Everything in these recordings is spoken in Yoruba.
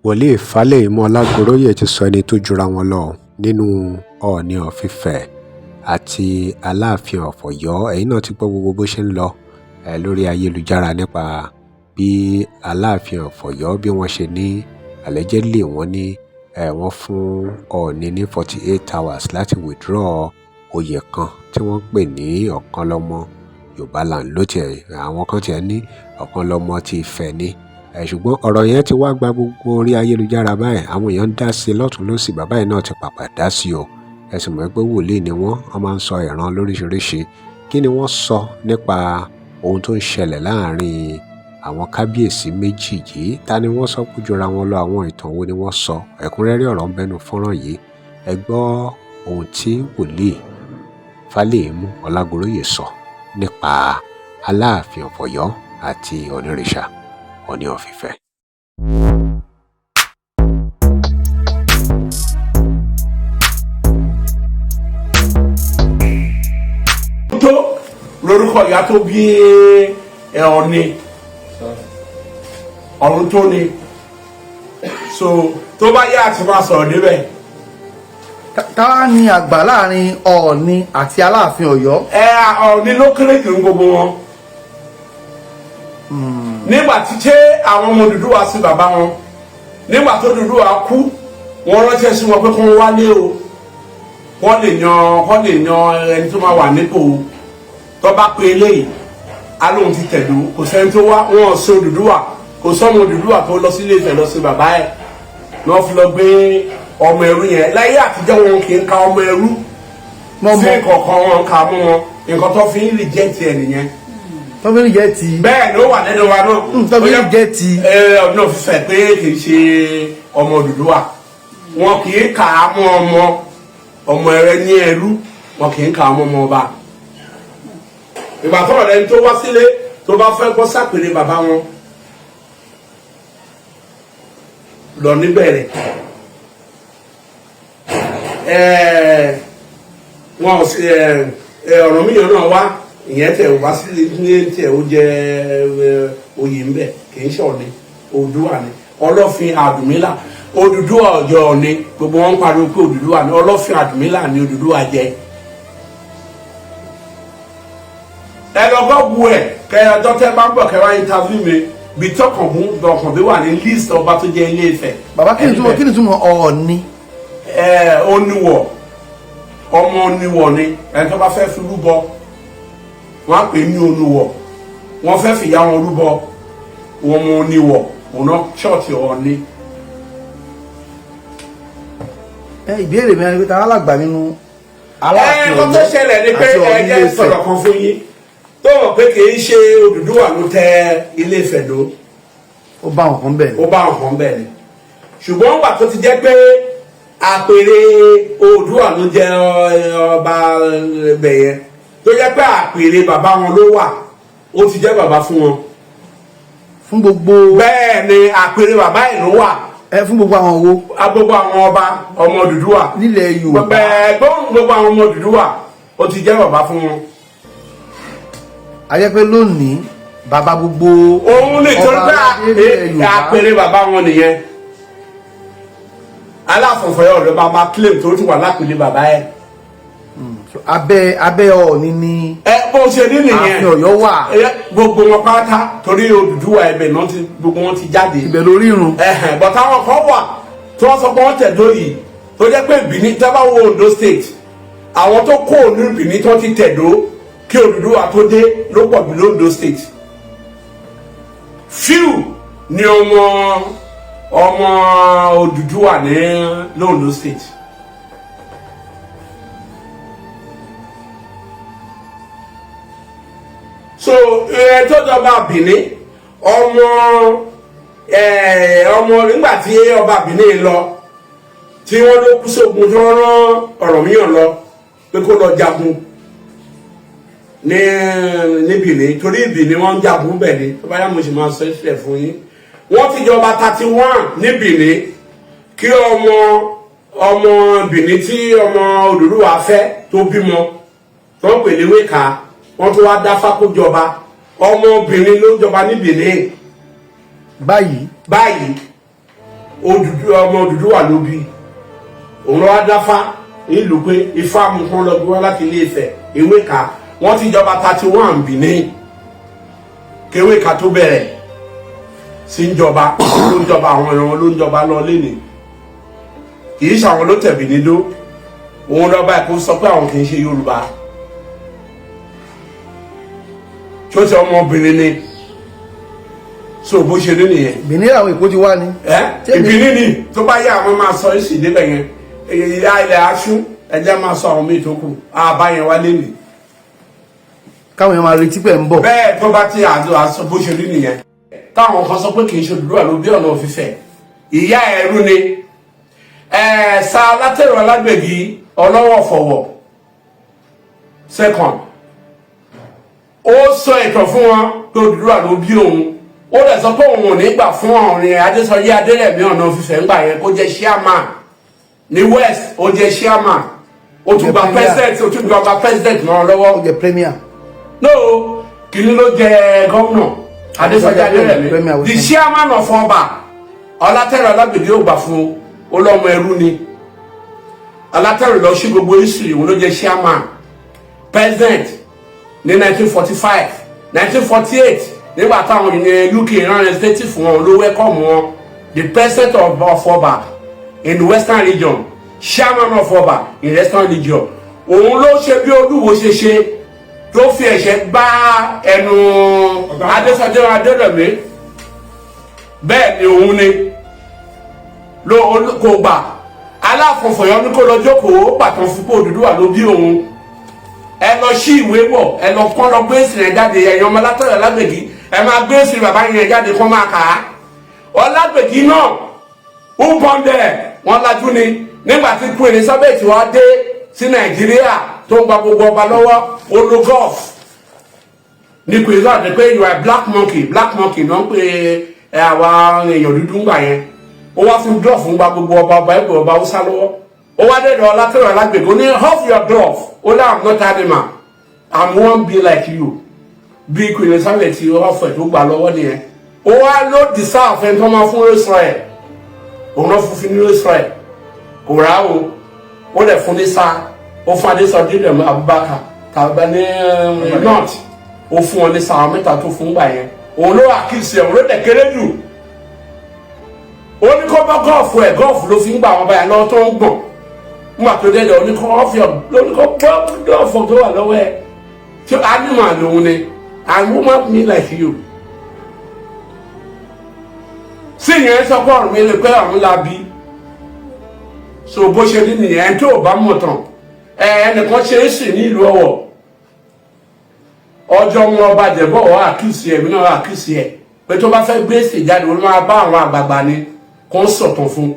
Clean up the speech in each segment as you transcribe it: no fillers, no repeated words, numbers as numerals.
Wòlíì Falẹ̀yìnmọ́ Ọlágoróyè ti sọ ẹni tó jura wọn lọ nínú Oòní of Ife àti Aláàfin of Ọ̀yọ́. Ẹ̀yin náà ti gbọ́ gbogbo bó ṣe ń lọ lórí ayélujára nípa bí Aláàfin of Ọ̀yọ́ bí wọ́n ṣe ní allegedly wọ́n ní wọ́n fún Oòní ní 48 hours láti withdraw oyè kan tí wọ́n ń pè ní Ọ̀kanlọ́mọ Yorùbá land ló tiẹ̀, àwọn kan tiẹ̀ ní Ọ̀kanlọ́mọ ti Ifẹ̀ ni. Ṣùgbọ́n ọ̀rọ̀ yẹn ti wá gba gbogbo orí ayélujára báyìí. Àwọn èèyàn ń dá sí i lọ́tùn lósì. Bàbá yìí náà ti pàpà dá sí o. Ẹ sì mọ̀ pé wòlíì ni wọ́n, wọ́n máa ń sọ ìran lóríṣiríṣi. Kí ni wọ́n sọ nípa ohun tó ń ṣẹlẹ̀ láàrin àwọn kábíyèsí méjì yìí? Ta ni wọ́n sọ pé jura wọn lọ? Àwọn ìtàn wo ni wọ́n sọ? Ẹ̀kúnrẹ́rẹ́ ọ̀rọ̀ ń bẹnu fọ́nrán yìí. Ẹ gbọ́ ohun tí wòlíì Fálẹ́yìnmú Ọlágoróyè sọ nípa Aláàfin of Ọ̀yọ́ àti Ọ̀nìrìṣà Ọọ̀ni of Ife. Tó lórúkọ ìyá tó bí ẹ, Ọ̀ọ̀ni ọ̀run tó ni. So tó bá yá àti máa sọ̀rọ̀ débẹ̀. Táwa ni àgbà láàrin Ọọ̀ni àti Aláàfin Ọ̀yọ́? Ẹ, Ọ̀ọ̀ni ló kéré jù ní gbogbo wọn. Nígbà tí ṣé àwọn ọmọ Odùduwà sí bàbá wọn, nígbà tó Odùduwà kú, wọ́n ránṣẹ́ sí wọn pé kí wọ́n wálé o, wọ́n lè yan ẹni tó máa wà nípò. Tó bá pe eléyìí, alóhùn ti tẹ̀dó, kò sẹ́ni tó wá. Wọn sí Odùduwà, kò sọ́mọ Odùduwà tó lọ sílé Ifẹ̀ lọ sí bàbá ẹ̀ ní wọ́n fi lọ gbé ọmọ ẹrú yẹn. Láyé àtijọ́, wọn kì í ka ọmọ ẹrú sí nǹkan, wọn kà mú wọn. Nǹkan tó fi ń reject ẹ̀ nìyẹn. Tó fi ń jẹ́ ti. Bẹ́ẹ̀ ni, ó wà lẹ́nu wa náà. Tó fi ń jẹ́ ti. Ẹ ọ̀nà fífẹ́ pé kì í ṣe ọmọ Odùduwà, wọn kì í kà á mọ́ ọmọ ọmọ ẹrẹ ní ẹrú, wọn kì í kà á mọ́ ọmọ ọba. Ìgbà tó ọ̀rẹ́ tó wá sílé, tó bá fẹ́ gbọ́ sápèrè bàbá wọn lọ níbẹ̀rẹ̀ ẹ̀ wọn ò sí ẹ̀ Ọ̀rànmíyàn náà wá, ìyẹn tẹ̀ wá sílé ní tẹ̀ ó jẹ́ oyè ńbẹ̀. Kì í ṣọ̀ni Oòduà ni, Ọlọ́fin Àdùmílà. Odùduwà ọjọ́ Ọ̀ni, gbogbo wọn ń pariwo pé Odùduwà ni. Ọlọ́fin Àdùmílà ni Odùduwà jẹ. Ẹ lọ bọ́ bu ẹ kẹ ọjọ́ tẹ bá ń bọ̀ kẹ wá interview mi bí tọkànbí tọkànbí wà ní list ọba tó jẹ Ilé Ifẹ̀. Bàbá, kí ni túmọ̀ Ọọ̀ni? Ẹ, oníwọ̀, ọmọ oníwọ̀ ni. Ẹni tó bá fẹ́ fi rúbọ, wọ́n á pè é ní oníwọ̀. Wọ́n fẹ́ fìyà wọn rúbọ, wọn mọ oníwọ̀, òun náà ṣọ́ọ̀tì Ọọ̀ni. Ẹ, ìbéèrè mi ni pé ta alàgbà nínú Aláàfin Ẹ kọ́ tó Ọ̀yọ́ ṣẹlẹ̀ ni pé àti ẹ Ọọ̀ni jẹ́ Ilé Ifẹ̀? sọ̀rọ̀ kan fún yín tó mọ̀ pé kì í ṣe Odùduwà ló tẹ Ilé Ifẹ̀ dó. Ó bá wọn kan bẹ́ẹ̀ ni. Ó bá wọn kan bẹ́ẹ̀ ni, ṣùgbọ́n wà tó ti jẹ́ pé àpèrè Oòduà ló jẹ́ ọba ẹbẹ̀ yẹn, tó jẹ́ pé àpèrè bàbá wọn ló wà, ó ti jẹ́ bàbá fún wọn. Fún gbogbo. Bẹ́ẹ̀ ni, àpèrè bàbá ẹ̀ ló wà. Ẹ, fún gbogbo àwọn wo? Gbogbo àwọn ọba ọmọ Odùduwà. Nílẹ̀ Yorùbá. Bẹ́ẹ̀, gbogbo àwọn ọmọ Odùduwà, ó ti jẹ́ bàbá fún wọn. A jẹ́ pé lónìí, bàbá gbogbo Òun ní torí ọba pé aládé nílẹ̀ Yorùbá. àpèrè bàbá wọn nìyẹn. Aláàfin Ọ̀yọ́ ọ̀dọ́ bá máa claim tó ti wà lápèlé bàbá ẹ̀. Abẹ́ Ọọ̀ni ni Ẹ, bó ṣe ní nìyẹn. Ààfin Ọ̀yọ́ wà. Ẹ, gbogbo wọn pátá, torí Odùduwà ẹbẹ̀ náà ti gbogbo wọn ti jáde. Ibẹ̀ lórí irun. Ẹhẹn, but àwọn kan wà tí wọ́n sọ pé wọ́n tẹ̀dó yìí, tó jẹ́ pé Benin, tẹ́ bá wo Ondo State, àwọn tó kó òní Benin tó ti tẹ̀dó kí Odùduwà tó dé ló pọ̀ jù lóńdó State. Few ni ọmọ ọmọ Odùduwà ní lóńdó State. So ẹ tó jọba Benin, ọmọ ẹ ọmọ nígbà tí ọba Benin lọ, tí wọ́n ló kú sógun, tí wọ́n rán Ọ̀rànmíyàn lọ pé kó lọ jagun ní Benin, torí Benin wọ́n ń jagun bẹ̀ ni. Tó bá yá, mo sì máa sọ ìṣẹ̀lẹ̀ fún yín. Wọ́n ti jọba 31 ní Benin kí ọmọ ọmọ Benin tí ọmọ Odùduwà fẹ́ tó bímọ, tó ń pè ní Wéka, wọ́n tó wá dá fákójọba. Ọmọbìnrin ló ń jọba ní Benin. Báyìí. Báyìí, Ọmọ Odùduwà ló bí. Òun ló wá dáfá nílùú pé ifá mú kán lọ gbé wá láti Ilé Ifẹ̀. Ewéka wọ́n ti jọba 31 Benin kéwéka tó bẹ̀rẹ̀ sí ń jọba. Ló ń jọba, àwọn èèyàn ló ń jọba lọ lénìí. Kì í ṣàwọn ló tẹ̀ Benin dó. Òun lọ́ba ẹ̀kọ́ sọ pé àwọn kì í ṣe Yorùbá tí ó ti ọmọbìnrin ni. So bó ṣe rí nìyẹn. Benin àwọn Èkó ti wá ni. Ẹ ìbíní ni tó bá yẹ àwọn máa sọ èsì débẹ̀ yẹn. Ìyá ilẹ̀ aṣú ẹjẹ́ máa sọ àwọn míì tó kù àbá yẹn wá lẹ́nìí. Káwọn èèyàn máa retí pé ń bọ̀. Bẹ́ẹ̀, tó bá ti àjọ àṣọ bó ṣe rí nìyẹn. Táwọn kan sọ pé kì í ṣe Odùduwà ló bí Ọọ̀ni of Ifẹ̀, ìyá ẹrú ni ẹ sa Látẹ̀rọ Alágbègì ọlọ́wọ́ fọ̀wọ̀ second. Ó sọ ìtàn fún wọn pé Odùduwà ló bí òun. Ó lè sọ pé òun ò ní gbà fún Ọọ̀ni Adésọjí Adérẹ̀mí Ọọ̀ni of Ifẹ̀ ńgbà yẹn kó jẹ́ chairman ní West. Ó jẹ́ chairman, ó tún gba president, ó tún gba president mọ́ ọ lọ́wọ́. Ó jẹ́ premier. No, kìíní ló jẹ gómìnà, Adésọjí Adérẹ̀mí. Premier. The chairman of Ọba Ọlátẹ̀rọ Alágbèdè ó gbà fún olọ́mọ ẹrú ni Ọlátẹ̀rọ. Lọ sí gbogbo history, òun ló jẹ chairman, president ní 1945, 1948. Nígbà táwọn ní UK rán representative fún wọn, ló welcome wọn. The president of Ọba in the Western Region, chairman of Ọba in Western Region, òun ló ṣe bí Olúwo ṣe ṣe tó fi ẹ̀ṣẹ̀ gbá ẹnu Adésọjí Adérẹ̀mí. Bẹ́ẹ̀ ni òun ni ló kò gbà. Aláàfin Ọ̀yọ́ ní kó lọ jókòó pàtó fún pé Odùduwà ló bí òun. Ẹ lọ sí ìwé wọ̀, ẹ lọ kọ́, lọ gbé èsì rẹ̀ jáde. Ẹ̀yin ọmọ Látọ̀rẹ̀ Lágbègì, ẹ máa gbé èsì bàbá yẹn jáde kó máa kà á. Ọlágbègì náà ó bọ́ndẹ̀ wọn lajú ni. Nígbà tí Queen Elizabeth wá dé sí Nàìjíríà tó ń gba gbogbo ọba lọ́wọ́, ó lo glove ní Queen Elizabeth pé, "You are black monkey." Black monkey náà ń pè ẹ àwa èèyàn dúdú ńgbà yẹn. Ó wá fún glove ń gba gbogbo ọba, ọba ẹgbẹ́ ọba Haúsá lọ́wọ́. Ó wá dẹ́dọ̀ Ọlátẹ̀rọ̀ Alágbègbè, ó ní, "Off your glove." Ó ní, "I'm not animal, I'm one be like you." Bí Queen Elizabeth ọ̀fẹ́ tó gbà lọ́wọ́ nìyẹn. Ó wá ló deserve ẹni tó máa fún Israel. Òun náà fún ní Israel, kò rà o. Ó dẹ̀ fún ní sáà, ó fún Adésọjí rẹ̀ Abubakar tàbí ní north, ó fún wọn ní sáà mẹ́ta tó fún gbà yẹn. Òun ló àkíyèsí ẹ̀, òun ló dẹ̀ kéré jù. Ó ní kó bọ́ glove ẹ̀, glove ló fi ń gbà wọn báyà lọ́wọ́ tó ń gbọ̀n nígbà tó dẹ́dẹ̀. Ó ní kó ọ̀fẹ́, ló ní kó bọ́ glove tó wà lọ́wọ́ ẹ̀ tí animal lòun ni, "And woman me like you." Sí ìyẹn sọ pé ọ̀run mi lè pé ọ̀run la bí. So bó ṣe rí nìyẹn. Ẹni tó o bá mọ̀ tán ẹ, ẹnìkan ṣe é sì ní ìlú Ọ̀wọ̀. Ọjọ́ wọn bàjẹ́ bọ̀ wọ́n àkíyèsí ẹ̀mí náà àkíyèsí ẹ̀ pé tó bá fẹ́ gbé èsì jáde, wọ́n máa bá àwọn àgbààgbà ni kó ń sọ̀tàn fún.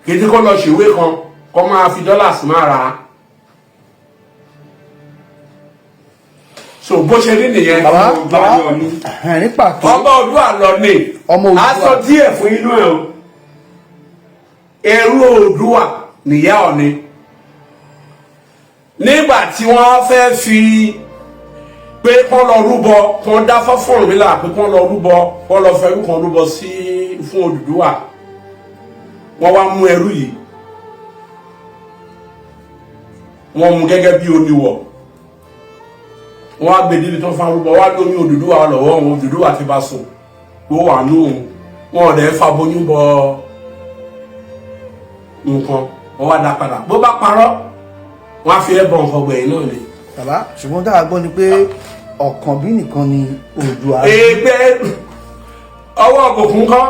Kì í ti kó lọ ṣèwé kan kó máa fi dọ́là sí máa rà á. So bó ṣe rí nìyẹn. Bàbá, bàbá, ẹ̀hẹ́n, ní pàtó. Ọba Oòduà lọ ní. Ọmọ Oòduà. A sọ díẹ̀ fún inú ẹ̀ o. Ẹrú Oòduà nìyá Ọ̀ọ̀ni. Nígbà tí wọ́n fẹ́ fi pé kán lọ rúbọ, kán dáfá fún Ọ̀rúnmìlà pé kán lọ rúbọ, kán lọ fẹ́rú kan rúbọ sí fún Odùduwà, wọ́n wá mú ẹrú yìí, wọ́n mú gẹ́gẹ́ bí oníwọ̀, wọ́n á gbé débi tó ń fa rúbọ, wọ́n á lómi Odùduwà lọ́wọ́ òun. Odùduwà ti bá sùn, ó wà nù òun. Wọn ò dẹ̀ fa boyún bọ nǹkan, wọ́n wá dá padà. Bó bá parọ́, wọ́n á fi ẹ́ bọ nǹkan gbẹ̀yìn náà ni. Bàbá, ṣùgbọ́n tá a gbọ́ ni pé Ọ̀kànbí nìkan ni Oòduà. Ègbé ọwọ́ bòkun kọ́,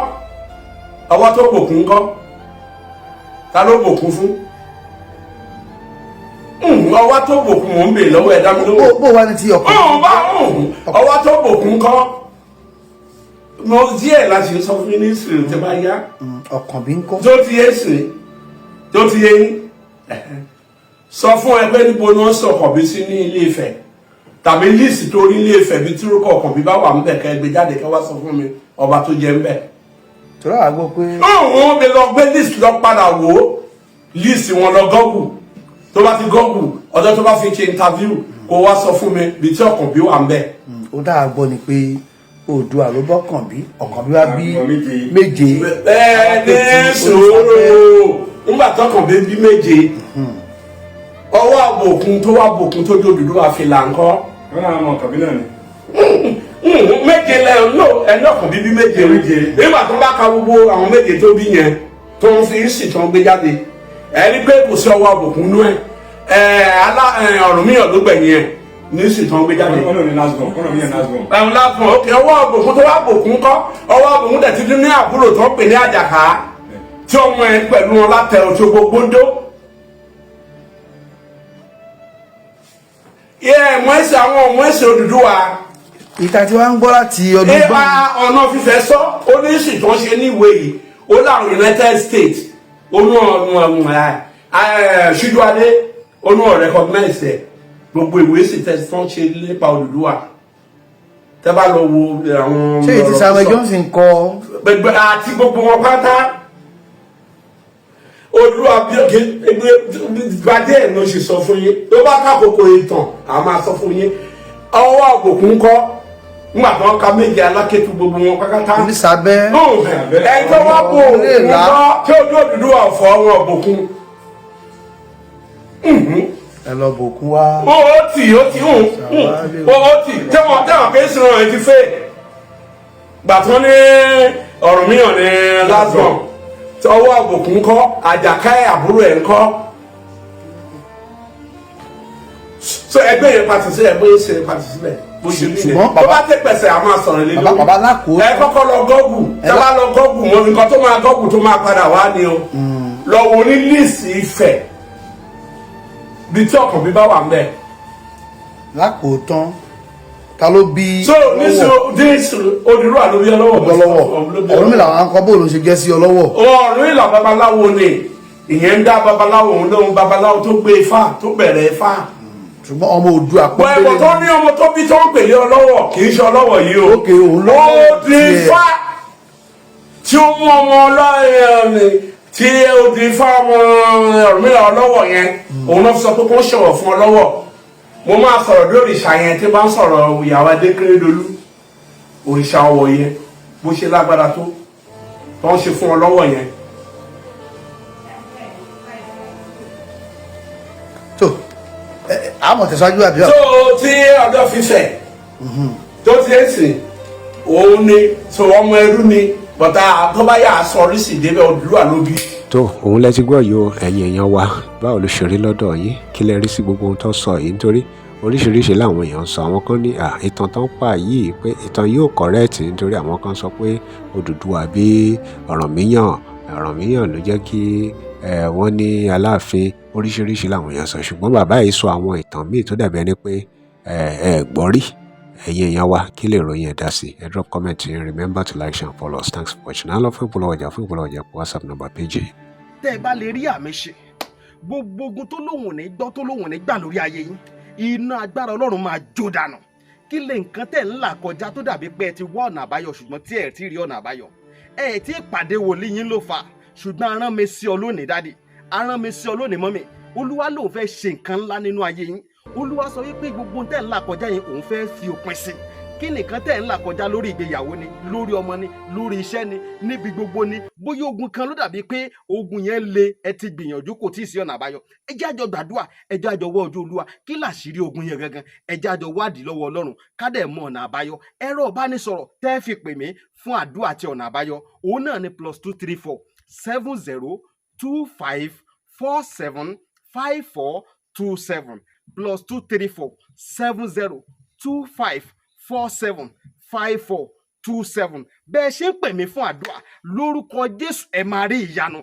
ọwọ́ tó bòkun kọ́, ta ló bòkun fún? Ọwọ́ tó bòkun, mò ń bè lọ́wọ́ ẹ̀, dá mi lóhùn. Bó wá ní ti Ọ̀kànbí. Ọ̀hún bá ọ̀hún, ọwọ́ tó bòkun kọ́, mo díẹ̀ láti sọ fún yín ní sùúrù tí bá yá. Ọ̀kànbí ń kọ́. Tó ti yé sìn, tó ti yé yín, sọ fún ẹ pé níbo ni wọ́n sọ Ọ̀kànbí sí ní Ilé Ifẹ̀, tàbí list tó rí Ilé Ifẹ̀ bí tírúkọ Ọ̀kànbí bá wà ńbẹ̀, kẹ́ gbé jáde, kẹ́ wá sọ fún mi ọba tó jẹ ńbẹ̀. Torí àwa gbọ́ pé. Ọ̀hún mi lọ gbé list, lọ padà wò ó, list wọn, lọ Google. Tó bá ti Google, ọjọ́ tó bá fi ṣe interview, kó wá sọ fún mi bí tí Ọ̀kànbí wà ńbẹ̀. Ó dáa gbọ́ ni pé Oòduà ló bọ́kànbí, Ọ̀kànbí wá bí Ọmọ méje. Méje. Ẹ ní sòrò, nígbà tọkàn bí bí méje, ọwọ́ àbòkun tó wá bòkun tó jó Odùduwà fi là ń kọ́. Wọn náà mọ Ọ̀kànbí náà ni. Méje lẹ no, ẹni ọkàn bíbí méje. Méje. Nígbà tó bá ka gbogbo àwọn méje tó bí yẹn tó ń fi sí tó ń gbé jáde, ẹni pé kò sí ọwọ́ àbòkun nú ẹ ẹ alá ẹ Ọ̀rúnmìyàn ló gbẹ̀yìn ẹ ní sì tó ń gbé jáde. Wọn náà ní last born, wọn náà ní last born. Ẹ̀hún lásán òkè ọwọ́ àbòkun tó wá bòkun kọ́, ọwọ́ àbòkun tẹ̀ títí ní àbúrò tó ń pè ní Àjàká tí ọmọ ẹ pẹ̀lú wọn látẹ Òṣogbo gbóndó. Yẹ ẹ̀mọ́ ẹ̀sẹ̀ àwọn ọmọ ẹ̀sẹ̀ Odùduwà. Ìta tí wọ́n ń gbọ́ láti ọdún ẹ gbọ́n. bá ọ̀nà fífẹ́ sọ oníṣì tó ń ṣe ní ìwé yìí, ó láwọn United States onú ọ̀nà Ṣíjúadé onú ọ̀ recognize ẹ̀, gbogbo ìwé sì tẹ̀ tó ń ṣe nípa Odùduwà, tẹ́ bá lọ wo àwọn. Ṣé èyí tí ọ̀rọ̀ Samuel sísọ. Johnson kọ? Gbogbo àti gbogbo wọn pátá, Odùduwà gbadé ẹ̀ ló ṣe sọ fún yín, tó bá kákòókò ìtàn a máa sọ fún yín. Ọwọ́ àbòkún kọ́ nígbà tó ń ka méje alákẹ́tù gbogbo wọn pátápátá. Onísàbẹ́. Ẹ tó wá bò ó kọ́ tí ojú Odùduwà ọ̀fọ̀ wọn òbòkun. Ẹ lọ bòkun wá. Ó tì ó tì tẹ́wọ̀n pé sinú ẹ̀ ti fẹ́ gbàtọ́ ní Ọ̀rúnmìyàn ní last born, ọwọ́ àbòkún kọ́, Àjàká ẹ̀ àbúrò ẹ̀ ń kọ́. So ẹgbẹ́ yẹn pàtì sílẹ̀, bóyá ṣe pàtì sílẹ̀ bó ṣe rí Ṣùgbọ́n yẹn tó bá tẹ pẹ̀sẹ̀ a máa sọ̀rọ̀ lé bàbá lórí. Bàbá lákòó. Ẹ kọ́kọ́ lọ gọ́gù, tẹ́ bá lọ gọ́gù mọ́ nǹkan tó máa gọ́gù tó máa padà wá ni o lọ wo ní líìsì Ifẹ̀ bí tí ọkàn bí bá wà ń bẹ̀. Lákòótán, ta ló bí? So níṣó Odùduwà ló bí Ọlọ́wọ̀. Ọlọ́wọ̀. Ọ̀rúnmìlà àwọn akọ bóòlù ṣe jẹ́ sí Ọlọ́wọ̀? Ọ̀rúnmìlà babaláwo ni, ìyẹn ń dá babaláwo, òun lóhun babaláwo tó gbé ifá tó bẹ̀rẹ̀ ifá. Ṣùgbọ́n ọmọ Oòduà bọ́ ẹ̀wọ̀n tó ní ọmọ tó bí tó ń pèlé Ọlọ́wọ̀ kì í ṣe Ọlọ́wọ̀ yìí o. Ókè, òun lọ́wọ́ ó di tiẹ̀. ifá tí ó mú ọmọ ọlọ́ọ̀ tí ó di ifá ọmọ Ọ̀rúnmìlà Ọlọ́wọ̀ yẹn, òun náà sọ pé kó ṣọ̀wọ̀ fún Ọlọ́wọ̀. Mo máa sọ̀rọ̀ lórí òrìṣà yẹn tí bá ń sọ̀rọ̀ ìyàwó Adékérédolú, òrìṣà ọwọ̀ yẹn bó ṣe lágbára tó tó ń ṣe fún Ọlọ́wọ̀ yẹn. Tó àmọ̀ tẹ̀síwájú àbí? Tó tí ọjọ́ fífẹ̀ tó ti ń sìn òun ni tó ọmọ ẹrú ni bọ́tà tó bá yà á sọ oríṣi débẹ̀, Odùduwà ló bí. Tó òun lẹ ti gbọ́ yìí o. Ẹ̀yin èèyàn wa, báwo ló ṣe rí lọ́dọ̀ yín? Kí lẹ rí sí gbogbo ohun tó sọ yìí? Nítorí oríṣiríṣi làwọn èèyàn ń sọ. Àwọn kan ní à ìtàn tó ń pa yìí pé ìtàn yóò correct, nítorí àwọn kan sọ pé Odùduwà bí Ọ̀rànmíyàn, Ọ̀rànmíyàn ló jẹ́ kí wọ́n ní Aláàfin. Oríṣiríṣi làwọn èèyàn sọ, ṣùgbọ́n bàbá yìí sọ àwọn ìtàn míì tó dàbí ẹni pé ẹ ẹ gbọ́ rí. Ẹ̀yin èèyàn wa, kí lè ròyìn ẹ̀ dá sí? Ẹ drop comment yín. Remember to like, share and follow us. Thanks for watching. Á lọ fún ìpolówó ọjà, fún ìpolówó ọjà, WhatsApp number page yìí. Tẹ́ ẹ bá lè rí àmì ṣe, gbogbo ogun tó lóhùn ní gbọ́, tó lóhùn ní gbà lórí ayé yín, iná agbára Ọlọ́run máa jó dànù. Kí lè nǹkan tẹ̀ ń là kọjá tó dàbí pé ẹ ti wá ọ̀nà àbáyọ ṣùgbọ́n tí ẹ ti rí ọ̀nà àbáyọ, ẹ ti pàdé wòlíì yín ló fà? Ṣùgbọ́n arán mi sí ọ lónìí daddy, arán mi sí ọ lónìí mummy. Olúwa lòun fẹ́ ṣe nǹkan ńlá nínú ayé yín. Olúwa sọ wípé gbogbo tẹ̀ ń là kọjá yẹn, òun fẹ́ fi òpin sí. Kí nìkan tẹ̀ ń là kọjá? Lórí ìgbéyàwó ni, lórí ọmọ ni, lórí iṣẹ́ ni, níbi gbogbo ni, bóyá ogun kan ló dàbí pé ogun yẹn le, ẹ ti gbìyànjú, kò tí ì sí ọ̀nà àbáyọ, ẹ jẹ́ àjọ gbàdúrà, ẹ jẹ́ àjọ wọ ojú Olúwa. Kí làṣírí ogun yẹn gangan? Ẹ jẹ́ àjọ wádìí lọ́wọ́ Ọlọ́run, ká dẹ̀ mọ ọ̀nà àbáyọ. Ẹ̀rọ ìbánisọ̀rọ̀ tẹ́ fi pè mí fún àdúrà àti ọ̀nà àbáyọ, òun náà ni +234 70 25 47 54 27, +234 70 25 47 54 27. Bẹ́ẹ̀ ṣe ń pè mí fún àdúrà, lórúkọ Jésù, ẹ máa rí ìyanu.